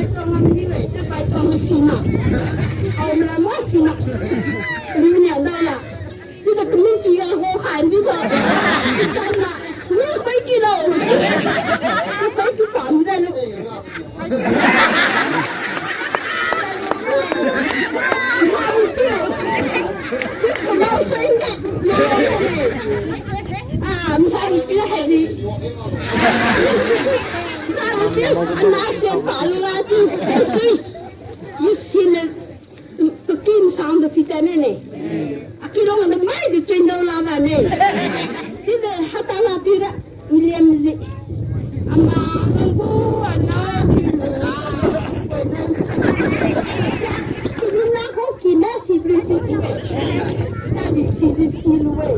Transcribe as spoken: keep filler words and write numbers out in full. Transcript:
pai chong ngam ni we, te pai chong ma sina. Au mra ma sina. Ri ni anda la. Ti da kami ki ga ho khai ni ba. Pai na. Ni pai ki lo. Pai ki kam da lo. Akin sang da pita ne ne. Akilong na mai di chin dau la ga ne. Sida hata la pira. William ji. Ama nanggu ana ki. Kina ko kina si bri ti ti. Tadi si di si luwe.